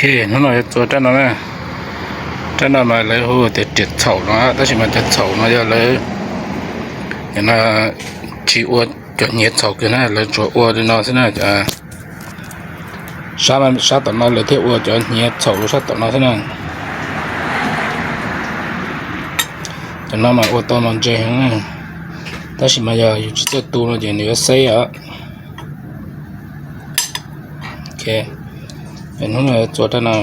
Hnub no yuav txua rab no na. Rab no mas lawv hu tias riam txhaum no, tab sis mas cov txhaum no yog lawv no tsis ua cov hniav txhaum kiag na, lawv tsuas ua li no xwb na. Sab tom no lawv thiaj ua cov hniav txhaum rau sab tom no xwb na. Cov no mas ua tau mas ntse heev, tab sis mas yog yus tsis txawj tu no ces nws yuav xeb os. Hnub no txua rab no.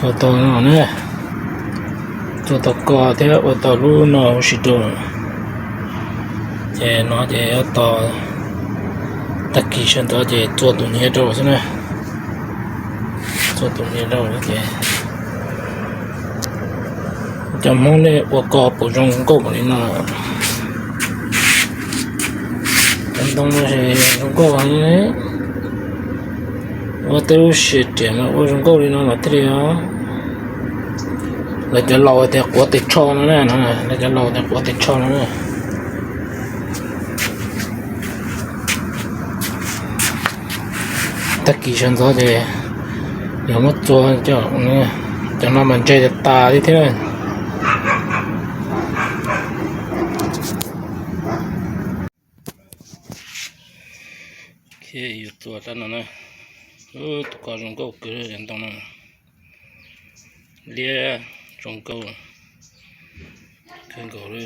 Txua tau no ne, txua tau ko thiab ua tau lub no huv si rau. Ces no ces yuav tos Tag kis sawv ntxov ces txua tus hniav rau xwb na. Txua tus hniav rau ces cov Hmoob nej ua ko puas zoo nkauj npaum li no? Cov ntoo no zoo nkauj heev. Ua tej lub siav riam mas ua zoo nkauj li no mas thiaj li os. Lawv cov laus tias quav tes tsho no na, lawv cov laus tias quav tes tsho no na. Tag kis sawv ntxov ces yog muab txua cov no mas ntse tas tas li thiab. Yus txua rab no na, tus ko zoo nkauj kawg li ntoo no. Liab zoo nkauj kawg nkaus li.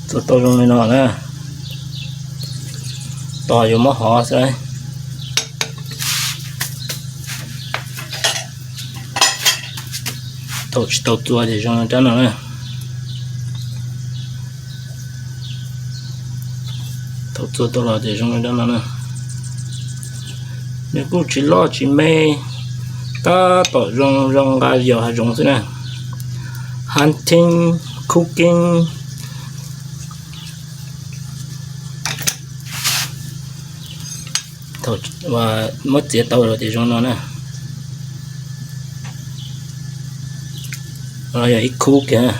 Txua tau zoo li no na, tos yuav muab hov xwb. Thaum tsis tau txua ces zoo li rab no na. Thaum txua tau los ces zoo li rab no na. Nws kuj tsis loj tsis me, tab tom zoo zoo nqa yos hav zoov xwb na. Hunting cool. Khub keeb, thaum muab txiav tau lawm ces zoo no na. Yog ib khub kiag.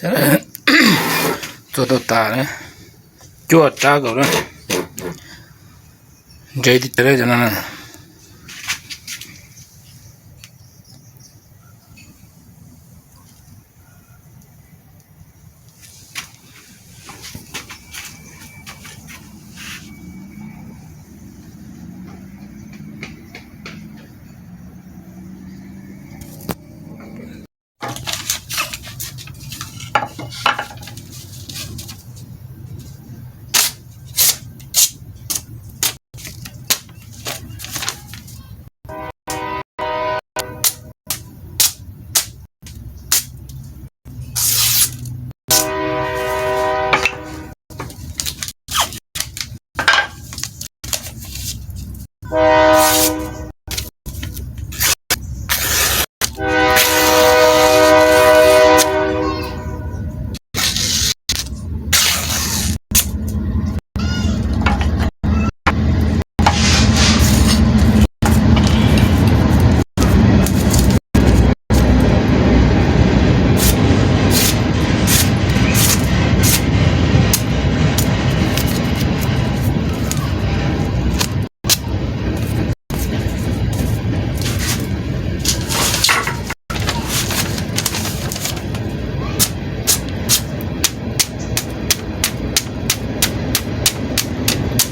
Txog tau tas, cuaj rab kaum na, ntse tiag tiag cov no.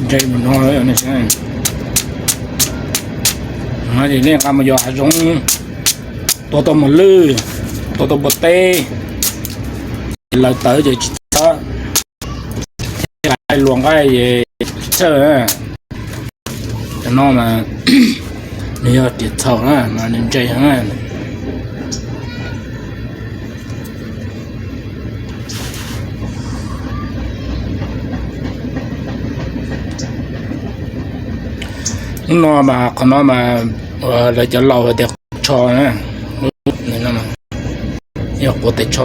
Ntse mus no, nej nqa mus yos hav zoov, tua tau mos lwj, tua tau npua teb, lawv tawv ces tsis txhob, luas nqaij txhawj. Cov no mas nws yog riam txhaum na mas nws ntse heev. Hnub no mas qhov no mas lawv cov laus hais tias quav tsho na, yog quav tais tsho.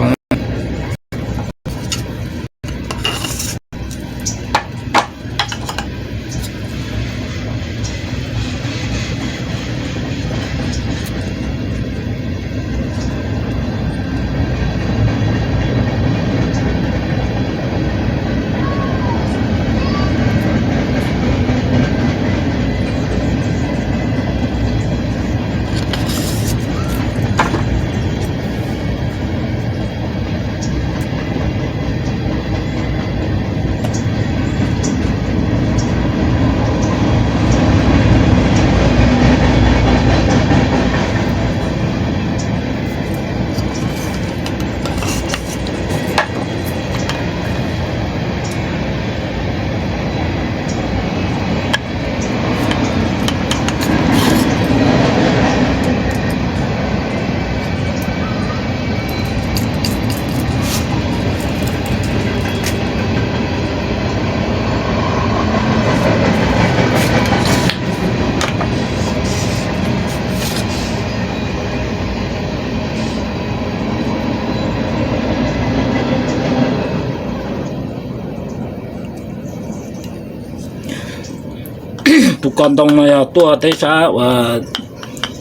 Tus ko ntoo no yog tuaj teb sab uas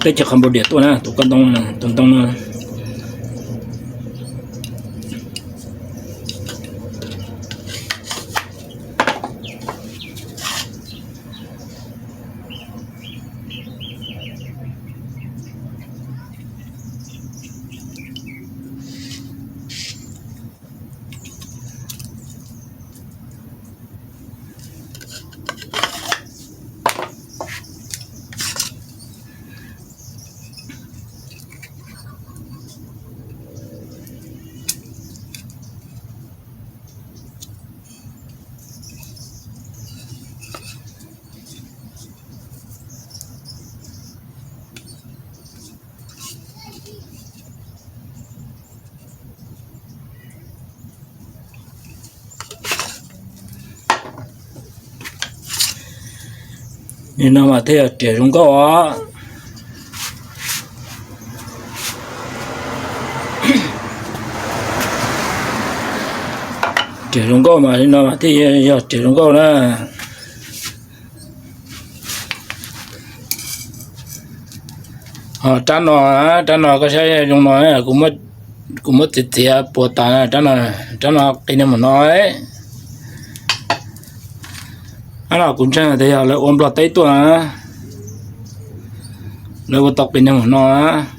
teb chaws Cambodia tuaj na, tus ko ntoo, tus ntoo no. Nim no mas thiaj yog riam zoo nkauj os. Riam zoo nkauj mas li no mas thiaj yog riam zoo nkauj na. Ho rab no, rab no koj saib zoo no, kuv muab Kuv muab txiav txiav puas tas, rab no qi niag mus no. Rab no kuv ntseeg tias yog lawv ua Nplog teb tuaj na. Lawv ua tau qi niag mus no na.